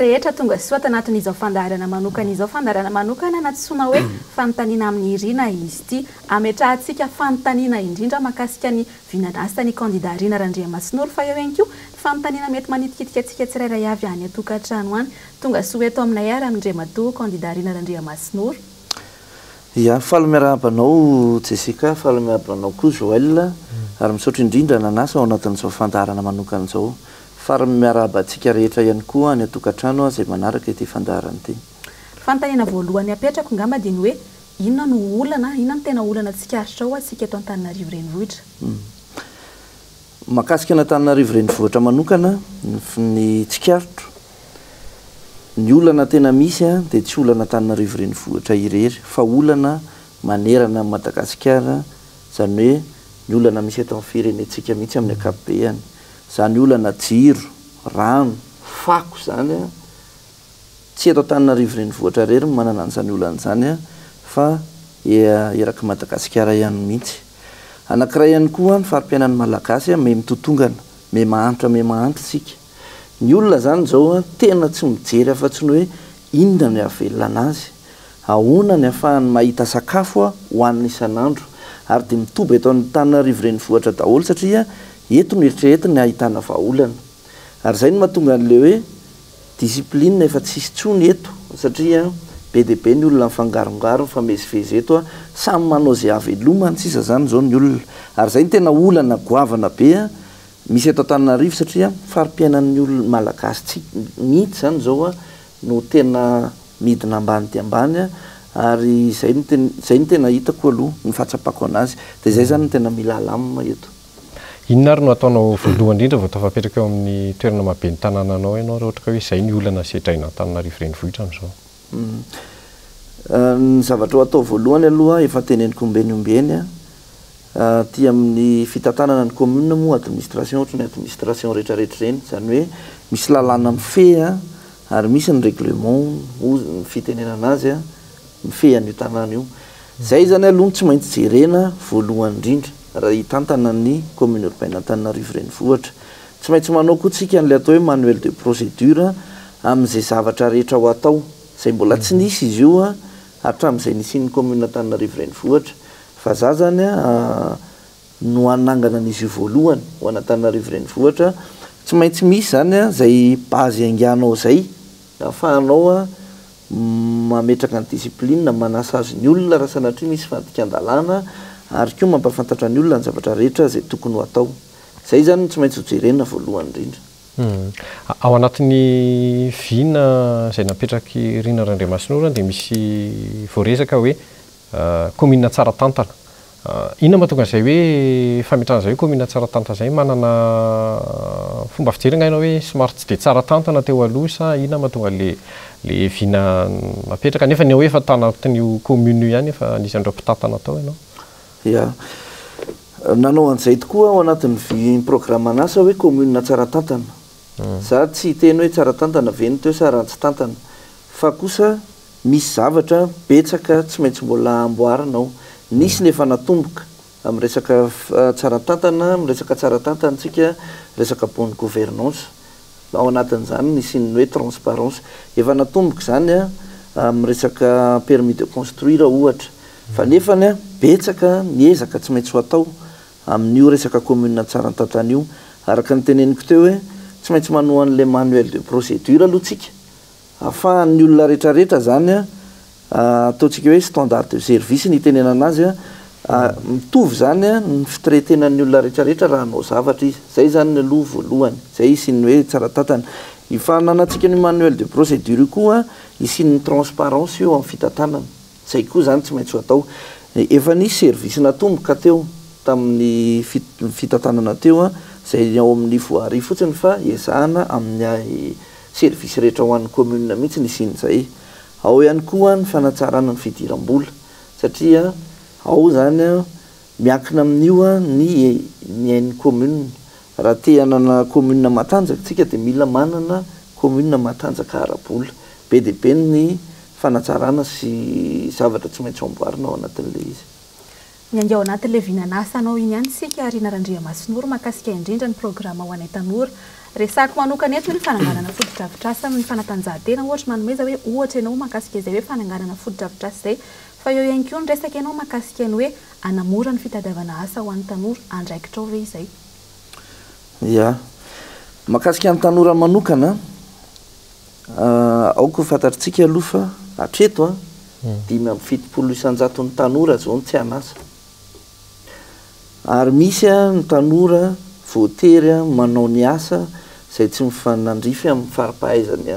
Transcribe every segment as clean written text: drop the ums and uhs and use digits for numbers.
rehetra tonga soa tanatin'izao fandaharana manokana izao. Fandaharana manokana nantsoina hoe fanontaniana amin'i Rina izy ity. Ametrahantsika fanontaniana indrindra mahakasika ny vinan'asan'ny kandida Rina Randriamasinoro fa eo ihany koa ny fanontaniana mety manitikitika antsika tsirairay avy any an-tokantrano any. Tonga soa eto aminay ary Andriamatoa kandida Rina Randriamasinoro. Ya, faly miarahaba anao Jessica, faly miarahaba anao koa Joël, ary misaotra indrindra nanasa ao anatin'izao fandaharana manokana izao. Faly miarahaba antsika rehetra ihany koa any an-tokantrano izay manaraka ity fandaharana ity. Fanontaniana voalohany apetrako angamba dia ny hoe inona no olana, inona no tena olana tsikaritrao antsika eto Antananarivo Renivohitra? Mahakasika an'Antananarivo Renivohitra manokana, ny tsikaritro, ny olana tena misy dia tsy olana Antananarivo Renivohitra irery fa olana manerana an'i Madagasikara, izany hoe ny olana misy eto amin'ny firenentsika mihitsy amin'ny ankapobeany. Izany olana jiro, rano, fako izany, tsy eto Antananarivo Renivohitra irery no manana an'izany olana izany fa erak'i Madagasikara ihany mihitsy. Anankiray ihany koa ny fari-piainan'ny Malagasy miha mitotongana, miha mahantra miha mahantra isika. Ny olona izany izao tena tsy mijery afa-tsy ny hoe inona no hahavelona anazy, ahoana ny ahafahany mahita sakafo hohanina isan'andro. Ary dia mitoby eto Antananarivo Renivohitra daholo satria eto no eritreretiny hahitana vahaolana. Ary izay no mahatonga an'ilay hoe discipline efa tsisy intsony eto satria be dia be ny olona mifangarongaro, mifamezivezy eto, samy manao izay hahavelomany sisa izany izao ny olona. Ary izay no tena olana goavana be misy eto Antananarivo satria fari-piainan'ny olona malagasy tsy mihitsy izany izao no tena midina ambany dia ambany ary izay no tena izay no tena hitako aloha ny fahatsapako anazy. Dia izay izany no tena mila alamina eto. Inona ary no ataonao voalohany indrindra vao tafapetraka eo amin'ny toerana maha ben'ny tanàna anao ianao raha ohatra ka hoe izay ny olana sedraina Antananarivo Renivohitra amin'izao? Ny zavatra ho atao voalohany aloha efa teneniko ombieny ombieny, aty amin'ny fitantanana ny commune moa administration ohatry ny administration rehetra rehetra ireny, izany hoe misy lalàna mifehy ary misy ny règlement hozy ny fitenenana azy mifehy an'io tanàna io. Izay izany aloha no tsy maintsy jerena voalohany indrindra raha hitantana ny commune urbaine Antananarivo Renivohitra. Tsy maintsy manao koa tsika an'ilay atao hoe manuel de procédure amin'izay zavatra rehetra ho atao, izay mbola tsy nisy izy io hatramin'izay nisian'ny commune Antananarivo Renivohitra. Fa za zany no hanangana an'izy io voalohany ho an'Antananarivo Renivohitra. Tsy maintsy misy izany izay base iainganao izay ahafahanao mametraka ny discipline, manasazy ny olona raha sanatria misy fandikan-dalàna ary koa mampahafantatra ny olona ny zavatra rehetra izay tokony ho atao. Izay izany no tsy maintsy hojerena voalohany indrindra. Ao anatin'ny vina izay napetrak'i Rina Randriamasinoro dia misy voaresaka hoe kaominina tsara tantana. Inona mahatonga an'izay hoe fametrahana izay hoe kaominina tsara tantana izay? Manana fomba fijery angaha ianao hoe somary tsy dia tsara tantana teo aloha sa inona mahatonga an'ilay ilay vina napetraka nefa ny hoe efa tanatin'io commune io ihany efa anisan'ireo mpitantana tao ianao? Ya. Nanao an'izay tokoa aho ao anatin'ny vi- programan'asa hoe commune tsara tantana. Za tsy hiteny hoe tsara tantana ve ny teo sa ratsy tantana fa kosa Misy zavatra betsaka tsy maintsy mbola amboarina ao. Nisy ny efa natomboka amin'ny resaka tsara tantana, amin'ny resaka tsara tantana tsika, resaka bonne gouvernance. Ao anatin'izany ny hisian'ny hoe transparence. Efa natomboka izany amin'ny resaka permis de construire ohatra. Fa nefany betsaka ny ezaka tsy maintsy ho atao amin'io resaka commune tsara tantana io. Araka ny teneniko teo hoe tsy maintsy manoa an'ilay manuel de procédure aloha tsika. Ahafahan'ny olona rehetrarehetra zany ataontsika hoe standard de service ny itenenana azy, mitovy zany ny fitretenan'ny olona rehetrarehetra raha hanao zavatra izy. Zay zany aloha voalohany, zay hisian'ny hoe tsara tantana. Io fananantsika an'io manuel de procédure io koa hisian'ny transparence eo amin'ny fitantanana. Zay koa zany tsy maintsy ho atao. Efa nisy service natomboka teo tamin'ny fitantanana teo zay ao amin'ny voirie fotsiny fa ezahana amin'ny service rehetra ho an'ny commune mihitsy ny hisian'izay. Ao ihany koa ny fanatsarana ny fidiram-bola satria ao zany miankina amin'io ny ny ain'ny commune. Raha te hanana commune matanjaka tsika dia mila manana commune matanjaka ara-bola. Be dia be ny fanatsarana sy zavatra tsy maintsy amboarina ao anatin'ilay izy. Miainga ao anatin'ilay vinan'asanao iny ihany isika Rina Randriamasinoro mahakasika indrindra ny programa ho anay tanora. Resahako manokana eto ny fananganana fotodrafitrasa amin'ny fanatanjahantena ohatra manomeza hoe ohatra ianao mahakasika izay hoe fananganana fotodrafitrasa izay fa eo ihany koa ny resaka ianao mahakasika ny hoe hanamora ny fitadiavana asa ho an'ny tanora. Andraikitrao ve izay? Ya. Mahakasika ny tanora manokana, aoka ho fantatritsika aloha fa hatreto an, 75 isan-jaton'ny tanora izao no tsy an'asa. Ary misy ny tanora voatery manao ny asa izay tsy mifanandrify amin'ny fari-pahaizany,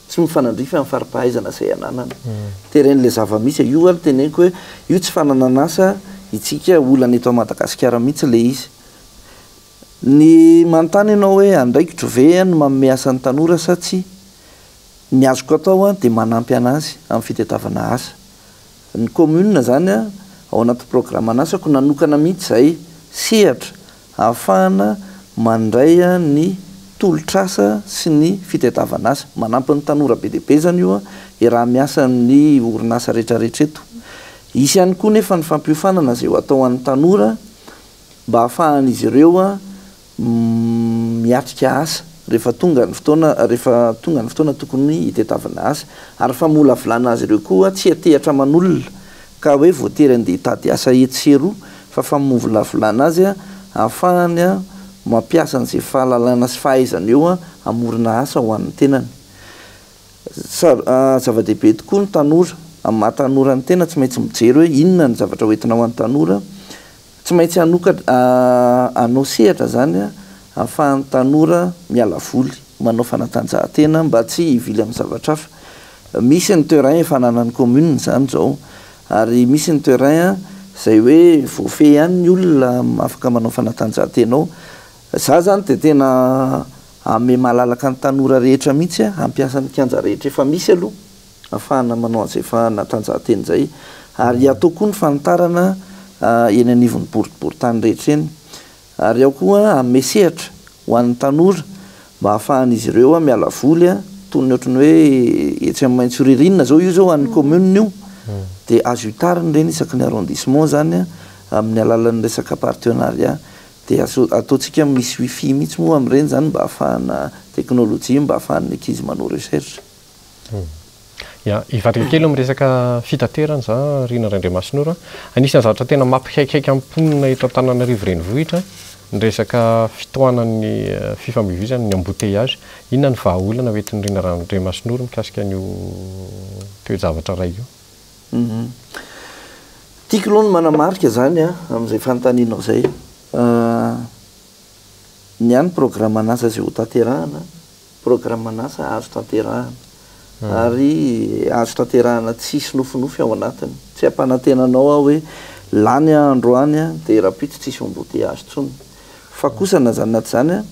tsy mifanandrify amin'ny fari-pahaizana izay ananany. Teren'ilay zava-misy, io aloha teneniko hoe io tsy fananan'asa itsika olana eto Madagasikara mihitsy ilay izy. Ny manontany ianao hoe andraikitro ve ny manome asa ny tanora sa tsia? Ny azoko atao dia manampy anazy amin'ny fitadiavana asa. Ny commune zany ao anaty programan'asako nanokana mihitsy izay sehatra ahafahana mandray ny tolotr'asa sy ny fitadiavana asa. Manampy ny tanora be dia be zany io iaraha-miasa amin'ny orinasa rehetrarehetra eto. Hisy ihany koa nefa ny fampiofanana izay ho atao an'ny tanora mba ahafahan'izy ireo miatrika asa rehefa tonga ny fotoana rehefa tonga ny fotoana tokony hitadiavana asa ary famolavolana azy ireo koa tsy hiantehatra aman'olona ka hoe voatery andeha hitady asa etsy sy eroa fa famolavolana azy ahafahany mampiasa an'izay fahalalana sy fahaizana eo hamorona asa ho an'ny tenany. Zava-dehibe tokoa ny tanora, amin'ny maha tanora ny tena tsy maintsy mijery hoe inona ny zavatra hoentina ho an'ny tanora. Tsy maintsy hanokatra, hanao sehatra izany ahafahan'ny tanora miala voly, manao fanatanjahantena mba tsy hivily amin'ny zavatra hafa. Misy ny terrain efa ananan'ny commune izany izao ary misy ny terrain izay hoe voafehy ihany ny olona afaka manao fanatanjahantena ao. Za izany dia tena hanome malalaka ny tanora rehetra mihitsy hampiasa ny kianja rehetra efa misy aloha. Ahafahana manao an'izay fanatanjahantena izay ary atao koa ny fanitarana eny anivon'ny boriborintany rehetra eny. Ary ao koa hanome sehatra ho an'ny tanora mba ahafahan'izy ireo miala voly toy ny ohatran'ny hoe etsy amin'ny Maitso Ririnina izao, io izao an'ny commune io dia azo hitarina ireny isaky ny arrondissement izany amin'ny alalan'ny resaka partenariat. Dia azo ataontsika misy wifi mihitsy moa amin'ireny izany mba ahafahana teknolojia mba ahafahan'ny ankizy manao recherche. Ya, hivadika kely amin'ny resaka fitaterana za Rina Randriamasinoro a. Anisan'ny zavatra tena mampikaikaika ny mponina eto Antananarivo renivohitra ny resaka fitohanan'ny fifamoivoizana, ny embouteillage. Inona ny vahaolana hoentin'i Rina Randriamasinoro mikasika an'io toe-javatra iray io? Tiako aloha ny manamarika izany amin'izay fanontanianao izay. Ny ahy ny programan'asa izay hotanterahana Programan'asa azo tanterahana ary azo tanterahana tsisy nofinofy ao anatiny. Tsy hampanantena anao aho hoe lany aho androany dia rahampitso tsisy embouteillage intsony. Fa kosa na izany na tsy izany,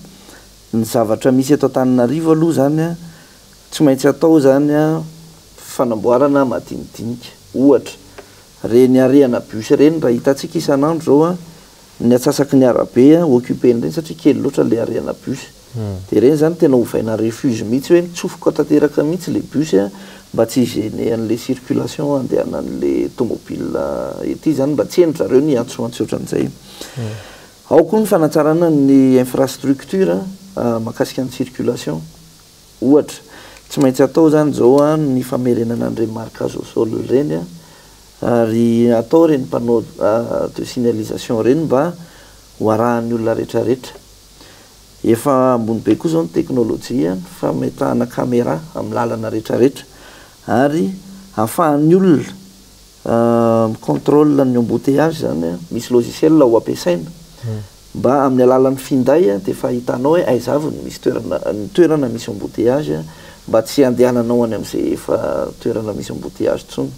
ny zavatra misy eto Antananarivo aloha izany tsy maintsy atao izany fanamboarana madinidinika. Ohatra, ireny arehana bus ireny raha hitantsika isan'andro izao ny atsasaky ny arabe occuper-n'ireny satria kely loatra ilay arehana bus. Dia ireny izany tena ovaina refuge mihitsy hoe mitsofoka tanteraka mihitsy ilay bus mba tsy hi-gêner an'ilay circulation andehanan'ilay tomobile ety izany mba tsy heno zareo ny hiantsoantso ohatran'izay. Ao koa ny fanatsarana ny infrastructure mahakasika ny circulation. Ohatra, tsy maintsy atao izany izao ny famerenana an'ireny marquage au sol ireny ary atao ireny panneau de signalisation ireny mba ho arahan'ny olona rehetrarehetra. Efa ambony be koa izao ny teknolojia, ny fametahana caméra amin'ny lalana rehetrarehetra ary ahafahan'ny olona mi-contrôle ny embouteillage izany, misy logiciel ho ampiasaina mba amin'ny alalan'ny finday dia efa hitanao hoe aiza avy no misy toerana, ny toerana misy embouteillage mba tsy handehananao any amin'izay efa toerana misy embouteillage intsony.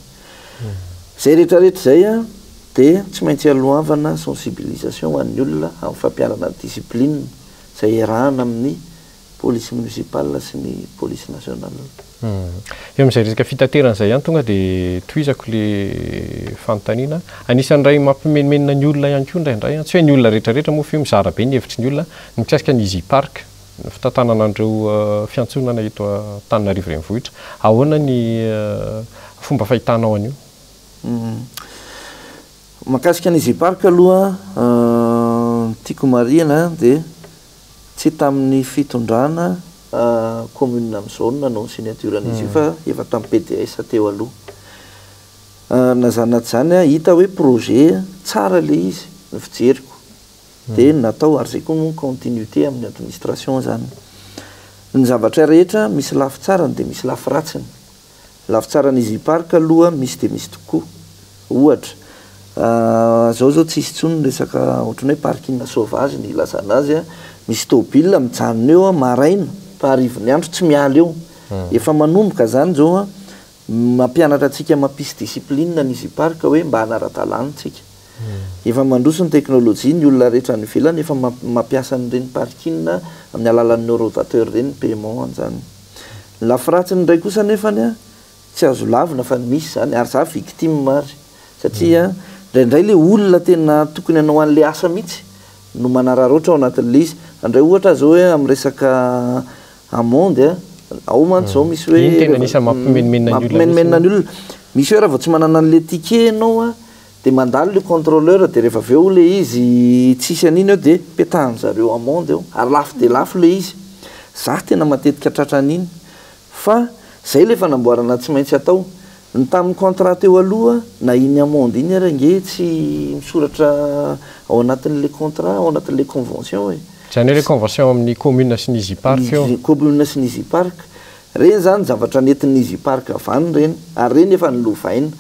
Izay rehetrarehetra izay dia tsy maintsy aloavana sensibilisation ho an'ny olona amin'ny fampiharana ny discipline izay iarahana amin'ny police municipale sy ny police nationale. Eo amin'izay resaka fitaterana izay ihany tonga dia tohizako le fanontaniana. Anisan'ny iray mampimenomenona ny olona ihany koa indraindray, tsy hoe ny olona rehetrarehetra moa fa io mizara be ny hevitry ny olona, ny mikasika ny Easy Park, ny fitantanana an'ireo fiantsonana eto Antananarivo Renivohitra. Ahoana ny fomba fahitanao an'io? Mahakasika ny Easy Park aloha, ny tiako marihina dia tsy tamin'ny fitondrana commune amin'izao no nanao ny signature an'izy io fa efa tamin'ny PDS teo aloha. Na izany na tsy izany, hita hoe projet tsara ilay izy, ny fijeriko. Dia natao, ary izay koa moa continuité amin'ny administration izany. Ny zavatra rehetra misy lafy tsarany dia misy lafy ratsiny. Lafy tsaran'ny Easy Park aloha misy dia misy tokoa. Ohatra, zao zao tsisy intsony ny resaka ohatran'ny hoe parking sauvage ny ilazana azy, misy tôbila mijanona eo maraina fa harivon'ny andro tsy miala eo. Efa manomboka zany zao mampianatra antsika mampisy discipline ny Easy Park hoe mba hanara-dalàna tsika. Efa mandroso ny teknolojia, ny olona rehetra any ivelany efa mampiasa an'ireny parking amin'ny alalan'ny horodateur ireny ny paiement an'izany. Ny lafiratsiny indray kosa anefany an, tsy azo lavina fa misy izany ary za victime ary satria indraindray le olona tena tokony hanao an'le asa mihitsy no manararaotra ao anatin'le izy. Andray ohatra zao hoe amin'ny resaka amende an, ao mantsy zao misy hoe Iny tena anisan'ny mampimenomenona ny olona mihitsy. Mampimenomenona ny olona. Misy hoe raha vao tsy manana an'le ticket ianao an, Dia mandalo le contrôleur dia rehefa avy eo le izy tsisy an'iny eo dia petahan zareo amende eo ary lafo dia lafo le izy. Za tena matetika tratra an'iny fa zay le fanamboarana tsy maintsy atao. Ny tamin'ny contrat teo aloha na iny amende iny ary ange tsy misoratra ao anatin'le contrat, ao anatin'le convention e. Izany hoe le convention amin'ny commune sy ny Easy Park io. Ny commune sy ny Easy Park. Ireny zany zavatra nentin'ny Easy Park avy any ireny ary ireny efa nolovaina.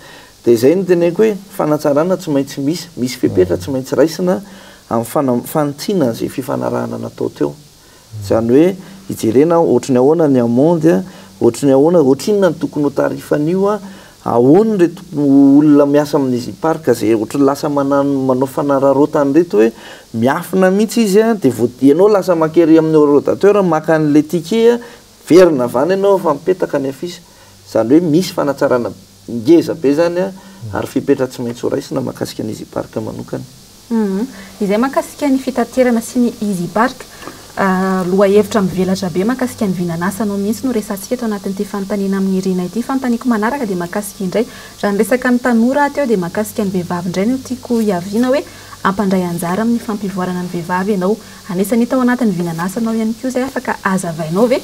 Dia izay no teneniko hoe fanatsarana tsy maintsy misy, misy fepetra tsy maintsy raisina amin'ny fanitsiana an'izay fifanarahana natao teo. Izany hoe hijerena ohatry ny ahoana ny amende, ohatry ny ahoana, ohatrinona no tokony ho tarif an'io, ahoana ireto olona miasa amin'ny Easy Park izay ohatry ny lasa manano manao fanararaotana ireto hoe miafina mihitsy izy dia vao ianao lasa mankery amin'ny horodateur maka an'ilay ticket, miverina avy any ianao efa mipetaka ny affiche. Izany hoe misy fanatsarana Ngeza be zany a, ary fepetra tsy maintsy ho raisina mahakasika ny Easy Park manokana. Humm. Izay mahakasika ny fitaterana sy ny Easy Park. Lohahevitra mivelatra be mahakasika ny vinan'asanao mihitsy no resahantsika eto anatin'ity fanontaniana amin'i Irina ity. Fanontaniako manaraka dia mahakasika indray, raha niresaka ny tanora aho teo dia mahakasika ny vehivavy indray no tiako hiaviana hoe hampandray anjara amin'ny fampivoarana ny vehivavy ianao. Anisan'ny hita ao anatin'ny vinan'asanao ihany koa izay afaka hazavainao ve?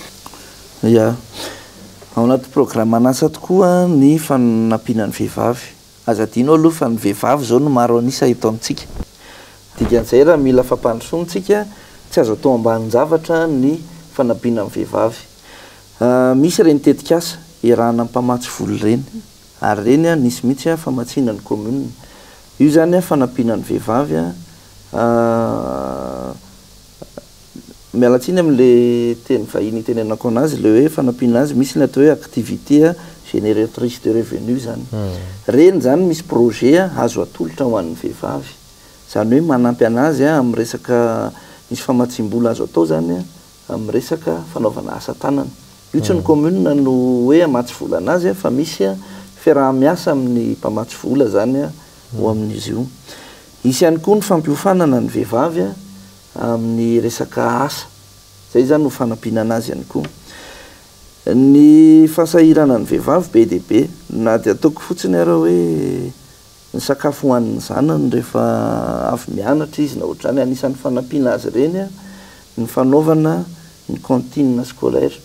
Ya. Ao anaty programan'asa tokoa ny fanampiana ny vehivavy. Aza adino aloha fa ny vehivavy izao no maro an'isa eto amintsika. Dikan'izay raha mila fampandrosoana isika, tsy azo atao ambanin-javatra ny fanampiana ny vehivavy. Misy ireny tetikasa iarahana amin'ny mpamatsy vola ireny. Ary ireny nisy mihitsy famatsiana ny commune. Io izany fanampiana ny vehivavy. Miala tsiny amin'le teny vahiny itenenako anazy, le hoe fanampiana azy, misy ny atao hoe activité génératrice de revenu zany. Reny zany misy projet azo atolotra ho an'ny vehivavy, zany hoe manampy anazy amin'ny resaka, misy famatsiam-bola azo atao zany amin'ny resaka fanaovana asa tanana. Io tsy ny commune no hoe hamatsy vola anazy fa misy fiaraha-miasa amin'ny mpamatsy vola zany ho amin'izy io. Hisy ihany koa ny fampiofanana ny vehivavy amin'ny resaka asa. Izay izany no fanampiana anazy ihany koa. Ny fahasahiranan'ny vehivavy be dia be. Na dia ataoko fotsiny ara hoe ny sakafo hohanin'ny zanany rehefa avy mianatra izy na ohatr'izany, anisan'ny fanampiana azy ireny ny fanaovana ny cantine scolaire.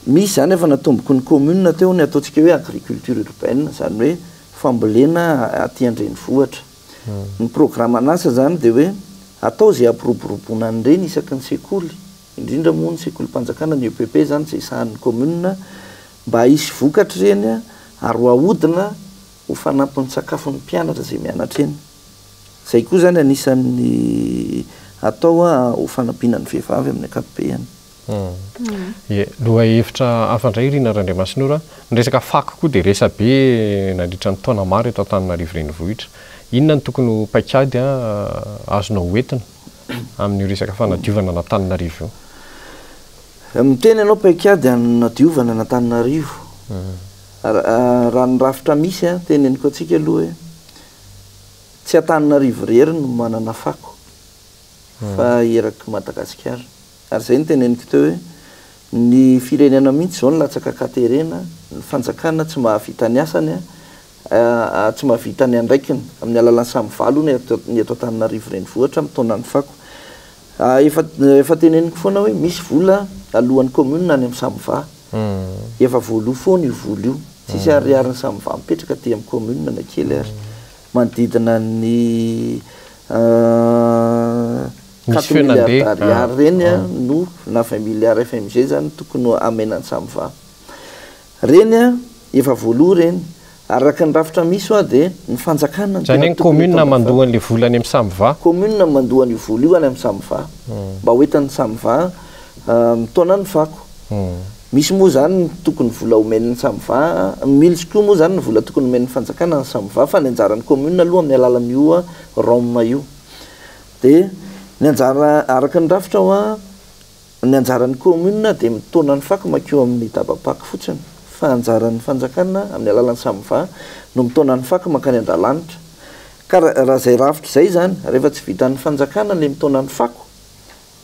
Misy izany efa natomboky ny commune teo ny ataontsika hoe agriculture urbaine, izany hoe fambolena aty an-drenivohitra. Ny programan'asa izany dia hoe atao izay hampiroboroboana an'ireny isaky ny sekoly, indrindra moa ny sekolim-panjakana, ny EPP izany izay sahanin'ny commune, mba hisy vokatra ireny ary ho ahodina ho fanampin'ny sakafon'ny mpianatra izay mianatra eny. Izay koa izany anisan'ny atao ho fanampiana ny vehivavy amin'ny ankapobeny. Ie, lohahevitra hafa indray Rina Randriamasinoro a. Ny resaka fako koa dia resa-be nandritra ny taona maro eto Antananarivo Renivohitra. Inona no tokony ho paikady azonao hoentina amin'io resaka fanadiovana an'Antananarivo io? Miteny ianao paikady hanadiovana an'Antananarivo. Raha ny rafitra misy, teneniko antsika aloha hoe tsy Antananarivo irery no manana fako fa erak'i Madagasikara. Ary izay no teneniko teo hoe ny firenena mihitsy izao no latsaka an-katerena, ny fanjakana tsy mahavita ny asany. Tsy mahavita ny andraikiny amin'ny alalan'ny Samva aloha ny eto ny eto Antananarivo renivohitra mitaona ny fako. Efa efa teneniko foana hoe misy vola alohan'ny commune any amin'ny Samva. Efa voaloa foana io vola io. Tsisy ariarin'ny Samva mipetraka aty amin'ny commune na kely ary. Manodidina ny Misy quatre feo milliards nandeha. d'ariary ireny no na 20 milliards FMG zany tokony hamena ny Samva. Reny a, efa voaloa reny. Araka ny rafitra misy hoa dia ny fanjakana no Izany tena hoe ny tokony commune hitondra mandoa fa. an'ilay vola any amin'ny Samva. Commune mandoa an'io vola io any amin'ny Samva. Mba ho entin'ny Samva mitaona ny fako. Misy moa izany ny tokony vola omen'ny Samva, milsy koa moa izany ny vola tokony omen'ny fanjakana ny Samva fa ny anjaran'ny commune aloha amin'ny alalan'io ROM io. Dia ny anjara araka ny rafitra hoa Ny anjaran'ny commune dia mitaona ny fako mankeo amin'ny dabam-pako fotsiny fa anjaran'ny fanjakana amin'ny alalan'ny Samva no mitaona ny fako mankany Andralanitra. Ka raha izay rafitra izay izany, rehefa tsy vitan'ny fanjakana ilay mitaona ny fako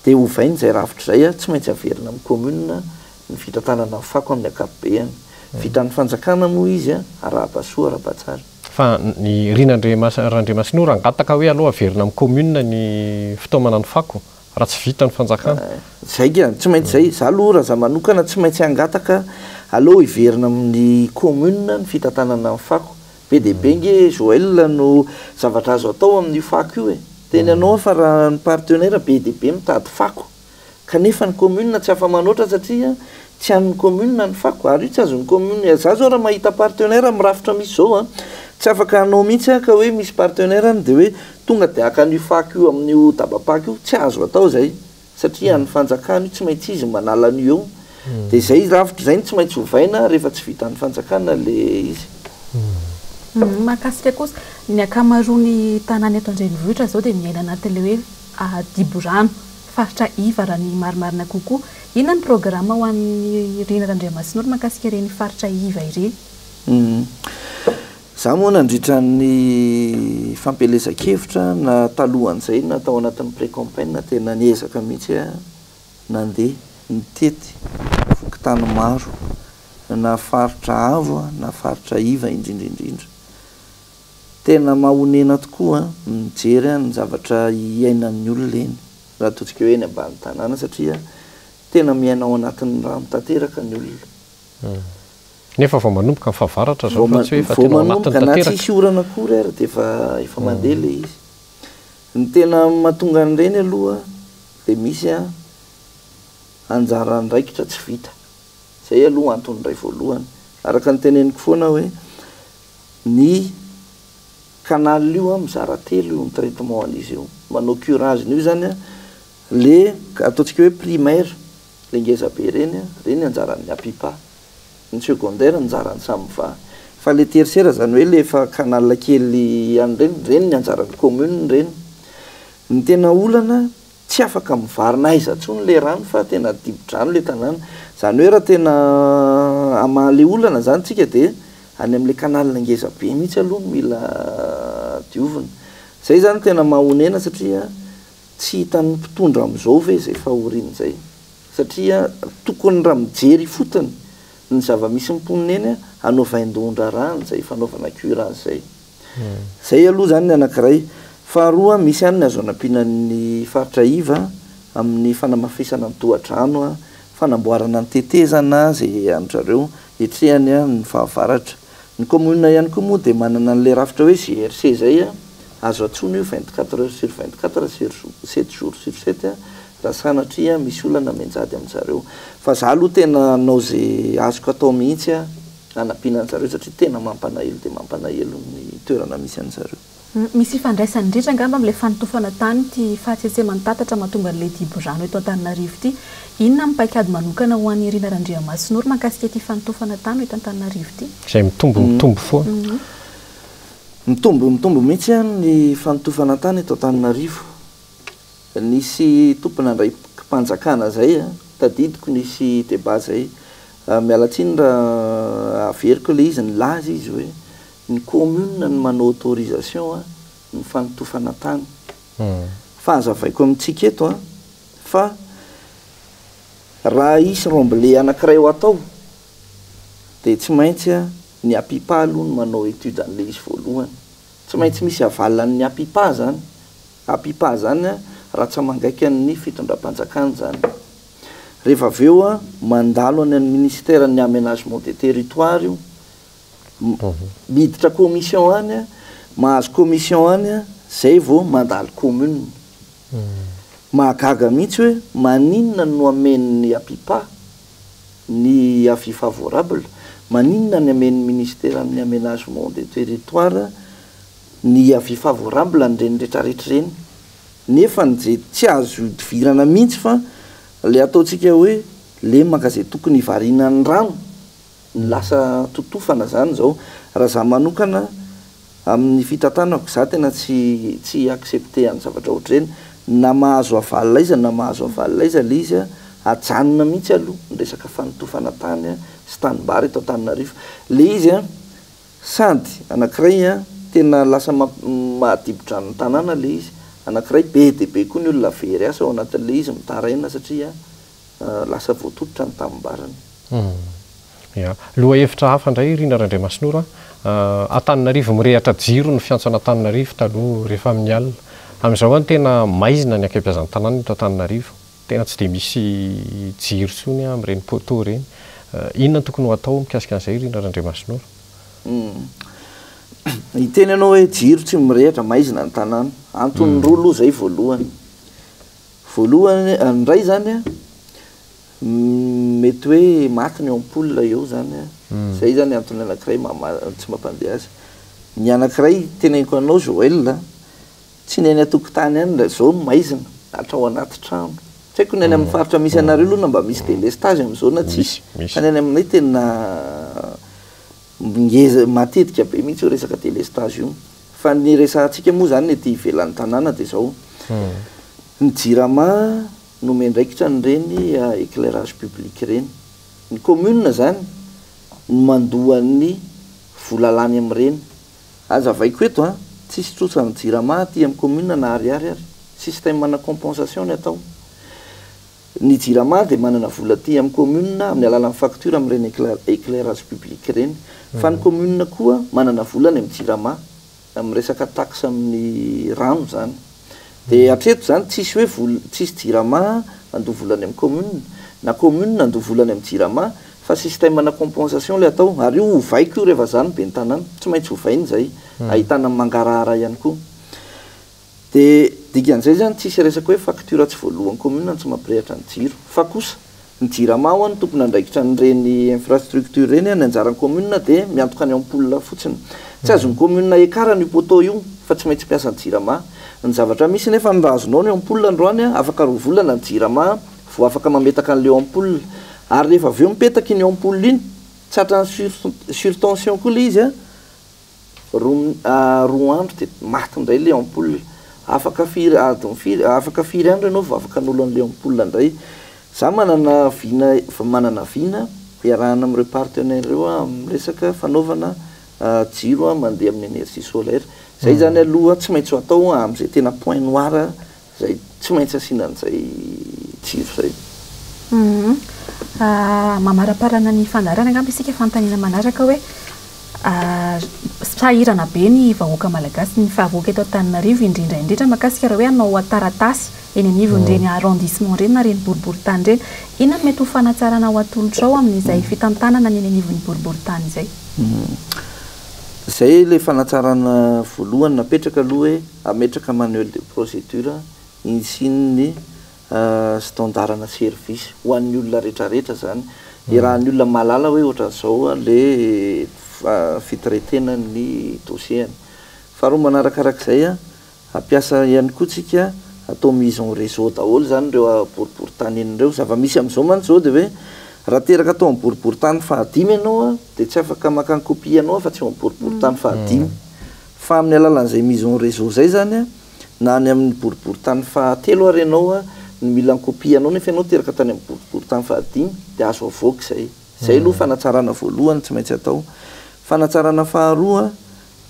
dia ovaina izay rafitra izay, tsy maintsy averina amin'ny commune ny fitantanana ny fako amin'ny ankapobeany. Vitan'ny fanjakana moa izy, arahaba soa arahaba tsara. Fa ny Rina Randriamasinoro hangataka hoe aleo averina amin'ny commune ny fitaomana ny fako. Raha tsy vita ny fanjakana. Zay ka, tsy maintsy zay. Za aloha raha za manokana tsy maintsy hangataka aleo hiverina amin'ny commune ny fitantanana ny fako. Be dia be nge Joël no zavatra azo atao amin'io fako io e. Teny anao aho fa raha ny partenaire be dia be mitady fako. Kanefa ny commune tsy afa-manoatra satria tsy an'ny commune ny fako ary io tsy azon'ny commune, za zao raha mahita partenaire amin'ny rafitra misy zao an, tsy afaka hanao mihitsy aho ka hoe misy partenaire any dia hoe tonga dia haka an'io fako io amin'io dabam-pako io, tsy azo atao izay satria an'ny fanjakana io, tsy maintsy izy manala an'io eo, dia izay rafitra izay no tsy maintsy ovaina rehefa tsy vitan'ny fanjakana le izy. Mahakasika kosa, ny ankamaroan'ny tanàna eto an-drenivohitra izao dia miaina anatin'ilay hoe dibo rano. Faritra iva raha ny marimarina kokoa. Inona ny programa ho an'i Rina Randriamasinoro mahakasika ireny faritra iva ireny? Za moa nandritra ny fampielezan-kevitra na talohan'izay na tao anatin'ny pré-campaign tena niezaka mihitsy aho nandeha nitety fokontany maro na faritra avo na faritra iva indrindra indrindra. Tena mahonena tokoa mijery ny zavatra iainan'ny olona eny, raha ataontsika hoe eny ambany tanàna satria tena miaina ao anatin'ny rano tanteraka ny olona. Nefa vao manomboka ny fahavaratra izao Vao fa tsy hoe efa vao tena ao anatiny manomboka na tanteraka. tsisy orana akory ary dia efa efa mandeha ilay izy. Ny tena mahatonga an'ireny aloha dia misy anjara andraikitra tsy vita. Izay aloha antony iray voalohany. Araka ny teneniko foana hoe Ny canal io an mizara telo io ny traitement an'izy io. Manao curage an'io zany an, le ataontsika hoe primaire, le ngeza be ireny an, ireny anjaran'ny APIPA. Ny secondaire anjaran'ny SAMVA. Fa le tertiaire zany hoe le efa canal kely ihany ireny, ireny ny anjaran'ny commune ireny. Ny tena olana Tsy afaka mivarina aiza intsony le rano fa tena dibo-drano le tanàna. Zany hoe raha tena hamaha le olana zany tsika de any amle canal ngeza be mihitsy aloha no mila diovina. Zay zany tena mahonena satria tsy hitan'ny mpitondra amizao ve zay fahoriana zay. Satria tokony raha mijery ifotony ny zava-misy ny mponina eny hanao vaindohan-draharaha an'izay fanaovana curage zay. Zay aloha zany ny anakiray. Faharoa, misy ihany ny azo anampiana ny faritra iva amin'ny fanamafisana ny tohadrano, fanamboarana ny tetezana izay an-dry zareo hetrehany ny fahavaratra. Ny commune ihany koa moa dia manana an'ilay rafitra hoe GRC izay, azo antsoina io 24 heures sur 24, 7 jours sur 7 raha sanatria misy olana mianjady amin-dry zareo. Fa za aloha tena hanao izay azoko atao mihitsy hanampiana an-jareo satria tena mampanahelo dia mampanahelo ny toerana misy an-jareo. Misy ifandraisany indrindra angamba amin'ilay fanotofana tany ity fahatsetseman'ny tatatra mahatonga an'ilay dibo-drano eto Antananarivo ity. Inona ny paikady manokana ho an'i Rina Randriamasinoro mahakasika ity fanotofana tany eto Antananarivo ity? Izay mitombo mitombo foana. Mitombo mitombo mihitsy ny fanotofana tany eto Antananarivo. Nisy tompon'andraiki-panjakana zay a, tadidiko nisy débat zay, miala tsiny raha averiko le izy, nilaza izy hoe ny commune no manao autorisation ny fanotofana tany. Fa hazavaiko amintsika eto a, fa raha hisy remblai anankiray ho atao dia tsy maintsy. Ny APIPA aloha no manao étude an'ilay izy voalohany. Tsy maintsy misy aval an'ny APIPA zany. APIPA zany ratsa-mangaikan'ny fitondram-panjakana zany. Rehefa avy eo mandalo any amin'ny ministeran'ny aménagement des territoires io, miditra commission any, mahazo commission any, zay vao mandalo commune. Mahagaga mihitsy hoe maninona no amen'ny APIPA ny avis favorable, maninona ny amen'ny ministeran'ny aménagement des territoires ny avis favorable an'ireny retraretra ireny, nefa ny ze tsy azo ihodivirana mihitsy fa le ataontsika hoe lemaka ze tokony hivarinan'ny rano no lasa totofana zany zao. Raha za manokana amin'ny fitantanako, za tena tsy tsy hi-accepter any zavatra ohatr'ireny, na mahazo aval aiza na mahazo aval aiza le izy a, ajanona mihitsy aloha ny resaka fanotofana tany sy tanimbary eto Antananarivo. Le izy a, Sady anankiray an, tena lasa mahadibo-drano ny tanàna ilay izy, anankiray be dia be koa ny olona very asa ao anatin'ilay izy mitaraina satria lasa voatototra ny tanimbariny. Ya. Lohahevitra hafa indray Rina Randriamasinoro an. Antananarivo mirehatra jiro ny fiantso an'Antananarivo taloha rehefa amin'ny alina. Amin'izao an tena maizina ny ankabeazan'ny tanàna eto Antananarivo. Tena tsy dia misy jiro intsony amin'ireny poteau ireny. Inona no tokony ho atao mikasika an'izay Rina Randriamasinoro? Hiteny ianao hoe jiro tsy mirehitra, maizina ny tanàna. Antony roa aloha izay voalohany. Voalohany, ny iray izany an, mety hoe maty ny ampoule eo izany an. Izay izany antony anankiray tsy mampandeha azy. Ny anankiray teneniko anao Joël an, Tsy ny any an-tokotany ihany ndray zao no maizina, hatrao anaty trano. Tsy haiko ny any amin'ny faritra misy anareo aloha na mba misy délestage amin'izao na tsisy. Fa ny any aminay tena ngeza, matetika be mihitsy io resaka délestage io. Fa ny resahantsika moa izany ny aty ivelan'ny tanàna dia izao, ny jirama no miandraikitra an'ireny éclairage public ireny. Ny commune izany no mandoa ny vola lany amin'ireny. Azavaiko eto an, tsisy trosa ny jirama aty amin'ny commune na ariary ary, système ana compensation ny atao. Ny jirama dia manana vola aty amin'ny commune amin'ny alalan'ny facture amin'ireny éclairage public ireny. Fa ny commune koa manana vola any amin'ny jirama, amin'ny resaka taxe amin'ny rano izany. Dia hatreto izany tsisy hoe vola, tsisy jirama handoa vola any amin'ny commune, na commune handoa vola any amin'ny jirama, fa système ana compensation ilay atao, ary io ovaiko io rehefa za no ben'ny tanàna, tsy maintsy ovaina izay, ahitana ny mangarahara ihany koa. Dia dikan'izay izany tsisy resaka hoe facture tsy voaloan'ny commune no tsy mampirehatra ny jiro, fa kosa ny jirama ho'a no tompon'andraikitra an'ireny infrastructure ireny, ny anjaran'ny commune dia miantoka ny ampoule fotsiny. Tsy azon'ny commune ekarana io poteau io fa tsy maintsy mpiasan'ny jirama. Ny zavatra misy nefa ny raha azonao ny ampoule androany, afaka 2 volana ny jirama vao afaka mametaka an'ilay ampoule. Ary rehefa avy eo mipetaka iny ampoule iny, tratran'ny sur surtension koa ilay izy an, Roa roa andro dia maty indray ilay ampoule. Afaka firy adiny firy, afaka firy andro ianao vao afaka hanolo an'ilay ampoule indray. Za manana vina, manana vina iarahana amin'ireo partenaires ireo aho amin'ny resaka fanaovana jiro mandeha amin'ny énergie solaire. Izay izany aloha tsy maintsy ho atao amin'izay tena point noir Zay tsy maintsy asiana an'izay jiro zay. Mamaraparana ny fandaharana angamba isika fanontaniana manaraka hoe sahirana be ny vahoaka malagasy, ny vahoaka eto Antananarivo indrindra indrindra mahakasika raha hoe hanao taratasy eny anivon'ireny arrondissement ireny na ireny boriborintany ireny. Inona no mety ho fanatsarana ho atolotrao amin'izay fitantanana ny eny anivon'ny boriborintany izay? Izay ilay fanatsarana voalohany napetraka aloha hoe hametraka manuel de procédure hisian'ny standard-na service ho an'ny olona rehetrarehetra izany. Iarahan'ny olona mahalala hoe ohatran'izao ilay fitraitena ny dossier-ny. Faharoa manarakarak'izay, Hampiasa ihany koa tsika atao mise en réseau daholo izany ireo boriborintany enina ireo. Zava-misy amin'izao mantsy izao dia hoe raha teraka tao amin'ny boriborintany fahadimy ianao dia tsy afaka maka ny copie anao afa-tsy eo amin'ny boriborintany fahadimy. Fa amin'ny alalan'izay mise en réseau izay izany na any amin'ny boriborintany fahatelo ary ianao no mila ny copie anao nefa ianao teraka tany amin'ny boriborintany fahadimy dia azo avoaka izay. Izay aloha fanatsarana voalohany tsy maintsy atao. Fanatsarana faharoa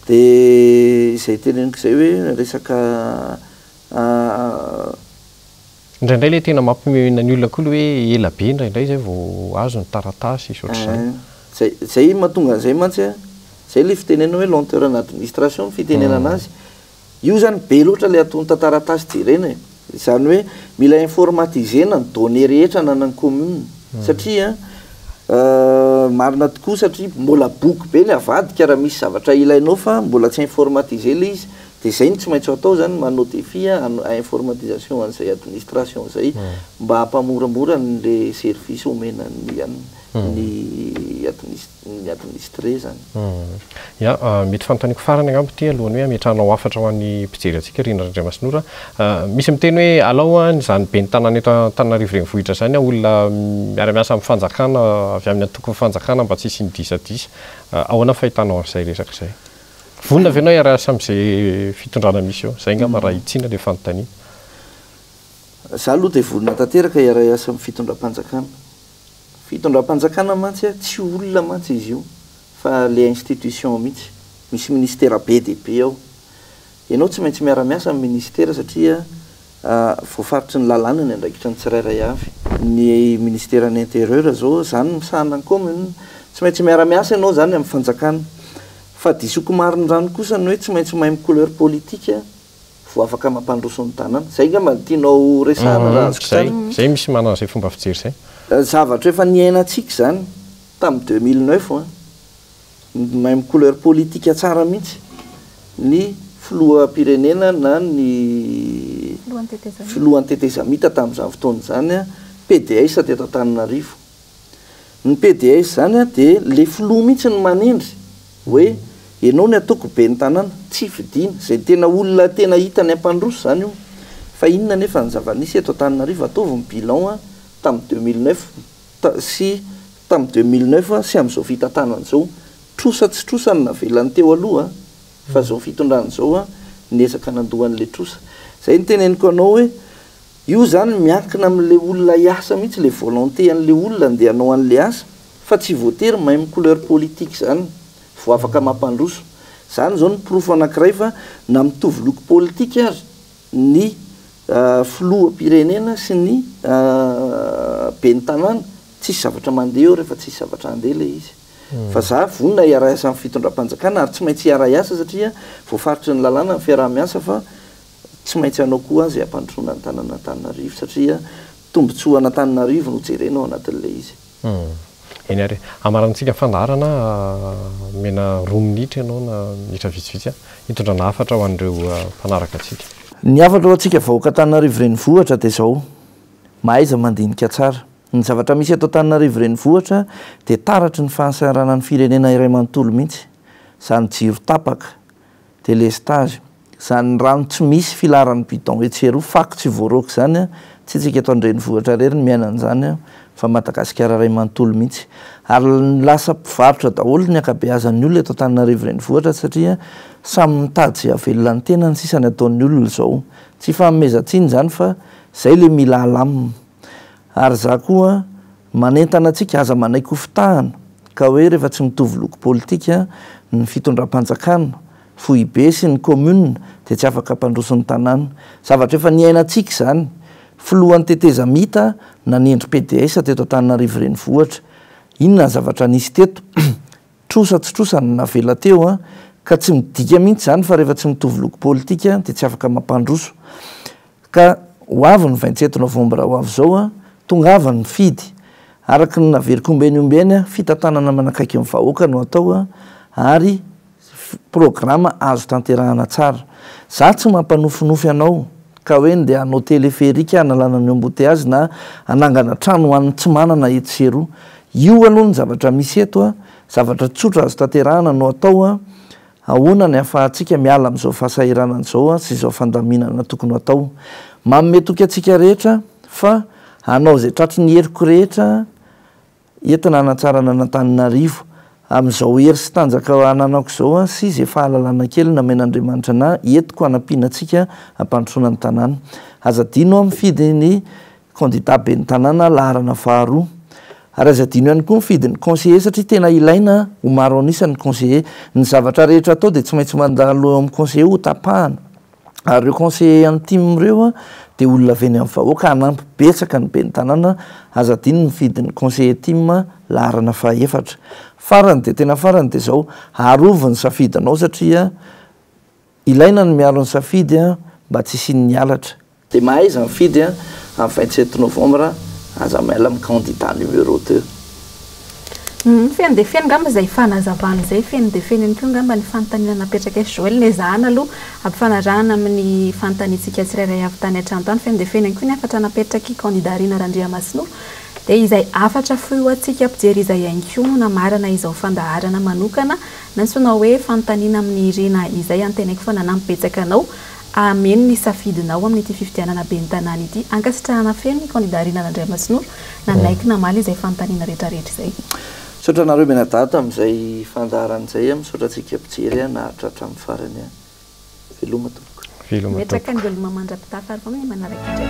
Dia izay teneniko izay hoe resaka. Indraindray ilay tena mampimena ny olona koa ilay hoe ela be indraindray izay vao azo ny taratasy sy ohatr'izany. Zay, zay mahatonga an'izay mantsy an, Zay le fitenenana hoe lenteur en administration ny fitenenana azy. Io zany be loatra le antontan-taratasy jerena e. Izany hoe mila informatiser-na ny données rehetra ananan'ny commune satria marina tokoa satria mbola boky be ny avadika raha misy zavatra ilainao fa mbola tsy informatiser le izy de zay no tsy maintsy ho atao zany, manao défi a informatisation an'izay administration zay mba hampamoramora an'le service omena ny ny ny administré zany. Ya, mety fanontaniako farany angamba ity alohan'ny hoe hametrahanao hafatra ho an'ny mpijery antsika Rina Randriamasinoro a. Misy miteny hoe alao an izany ben'ny tanàna eto Antananarivo renivohitra izany olona miara-miasa amin'ny fanjakana avy amin'ny antokon'ny fanjakana mba tsy hisian'ny disadisa. Ahoana ny fahitanao an'izay resaka izay? Vonona ve ianao hiara-hiasa amin'izay fitondrana misy eo? Izay angamba raha hitsiana ilay fanontaniana. Za aloha dia vonona tanteraka hiara-hiasa amin'ny fitondram-panjakana. Fitondram-panjakana mantsy tsy olona mantsy izy io fa le institution mihitsy. Misy ministera be dia be ao. Ianao tsy maintsy miara-miasa amin'ny ministera satria voafaritry ny lalàna ny andraikitra ny tsirairay avy. Ny ministeran'ny intérieur zao zany misahana ny commune. Tsy maintsy miara-miasa ianao zany amin'ny fanjakana. Fa disoko marindrano kosa ny hoe tsy maintsy mahay mi-couleur politique vao afaka mampandroso ny tanàna. Zay angamba no tianao resahana raha azoko tsara. Zay, misy manana izay fomba fijery izay. Zavatra efa niainantsika izany tamin'ny 2009 an, même couleur politique tsara mihitsy ny filoham-pirenena na ny filohan'ny tetezamita tamin'izany fotoana izany, PDS teto Antananarivo. Ny PDS izany dia le filoha mihitsy no manendry hoe ianao ny ataoko ben'ny tanàna, tsy fidiana, izay tena olona tena hitany hampandroso izany io. Fa inona anefa ny zava-nisy eto Antananarivo, ataovy ny bilan tamin'ny 2009 sy tamin'ny 2009 sy amin'izao fitantanana izao, trosa tsy trosa no navelan'ny teo aloha fa izao fitondrana izao niezaka nandoa an'ilay trosa. Izay no teneniko anao hoe Io zany miankina amin'le olona hiasa mihitsy, le volonté an'le olona andeha hanao an'le asa fa tsy voatery même couleur politique zany vao afaka mampandroso. Zany zao no porofo anakiray fa na mitovy loko politique ary ny filoham-pirenena sy ny ben'ny tanàna tsisy zavatra mandeha eo rehefa tsisy zavatra handeha le izy. Fa za vonona hiara-hiasa amin'ny fitondram-panjakana ary tsy maintsy hiara-hiasa satria voafaritry ny lalàna ny fiaraha-miasa fa Tsy maintsy hanao koa aza hampandrosoana ny tanàn'Antananarivo satria tombontsoan'Antananarivo no jerena ao anatin'ilay izy. Eny ary e. Hamaranantsika ny fandaharana, omena roa minitra ianao na minitra vitsivitsy hitondrana hafatra ho an'ireo mpanaraka antsika. Ny hafatra ho antsika vahoaka Antananarivo Renivohitra dia izao, mahaiza mandinika tsara. Ny zavatra misy eto Antananarivo Renivohitra dia taratry ny fahasahiranan'ny firenena iray manontolo mihitsy. Izany jiro tapaka, delestazy, izany rano tsy misy filaharan'ny bidon etsy eroa, fako tsy voaroaka izany an, tsy isika eto an-drenivohitra irery no miaina an'izany an, fa Madagasikara iray manontolo mihitsy. Ary lasa mpivarotra daholo ny ankabeazan'ny olona eto Antananarivo renivohitra satria samy mitady izay hahavelona ny tenany sisa ny ataon'ny olona izao. Tsy ifanomezan-tsiny izany fa izay ilay mila alamina. Ary za koa manentana antsika aza manaiky ho fitahana ka hoe rehefa tsy mitovy loko politika ny fitondram-panjakana, foibe sy ny commune dia tsy afaka hampandroso ny tanàna. Zavatra efa niainantsika izany. Filohan'ny tetezamita nanendry PDS teto Antananarivo renivohitra. Inona ny zavatra nisy teto? Trosa tsy trosa no navela teo an! Ka tsy midika mihitsy izany fa rehefa tsy mitovy loko politika dia tsy afaka mampandroso. Ka ho avy ny 27 novembre ho avy izao an, tongava mifidy. Araka ny naveriko ombieny ombieny an, fitantanana manakaiky ny vahoaka no atao an, ary programa azo tanterahana tsara. Za tsy mampanofinofy anao ka hoe ndeha hanao téléphérique hanalana ny embouteillage na hanangana trano ho an'ny tsy manana etsy sy eroa. Io aloha ny zavatra misy eto an, zavatra tsotra azo tanterahana no atao an, ahoana ny ahafahantsika miala amin'izao fahasahiranana izao sy izao fandaminana tokony ho atao. Manome toky antsika rehetra fa hanao izay tratry ny heriko rehetra entina hanatsarana an'Antananarivo amin'izao hery sy tanjaka ananako izao sy izay fahalalana kely namen'Andriamanitra anah entiko hanampiana antsika hampandrosoana ny tanàna. Aza adino aho mifidy ny kandida ben'ny tanàna laharana faharoa. Ary aza adino ihany koa mifidy ny conseiller satria tena ilaina ho maro an'isa ny conseiller. Ny zavatra rehetra atao dia tsy maintsy mandalo eo amin'ny conseiller ho tapahana. Ary ireo conseillers an'ny tim ireo dia olona avy eny amin'ny vahoaka hanampy betsaka ny ben'ny tanàna, aza adino ny mifidy ny conseiller tim laharana fahaefatra. Farany dia tena farany dia izao, arovy ny safidinao satria ilaina ny miaro ny safidy mba tsy hisian'ny halatra. Dia mahaiza mifidy an, amin'ny 27 novembre, aza miala amin'ny candidat numéro deux. Feno dia feno angamba izay fanazavana izay, feno dia feno ihany koa angamba ny fanontaniana napetrak'i Joël, nezahana aloha ampifanarahana amin'ny fanontaniantsika tsirairay avy tany an-trano tany, feno dia feno ihany koa ny hafatra napetrak'i candidat Rina Randriamasinoro, dia izay hafatra fohy ho antsika mpijery izay ihany koa no namarana izao fandaharana manokana nantsoina hoe fanontaniana amin'i Rina izay, antenaiko fa nanampy betsaka anao Hameno ny safidinao amin'ity fifidianana ben'ny tanàna ity. Ankasitrahana feno ny kandida Rina Randriamasinoro nanaiky namaly izay fanontaniana rehetrarehetra izay. Misaotra anareo mianadahy tamin'izay fandaharana izay a, misaotra antsika mpijery a naharitra hatramin'ny farany a. Veloma tompoko. Veloma Metraka ny tompoko. veloma mandra-pitafa ary vao amin'ny manaraka indray.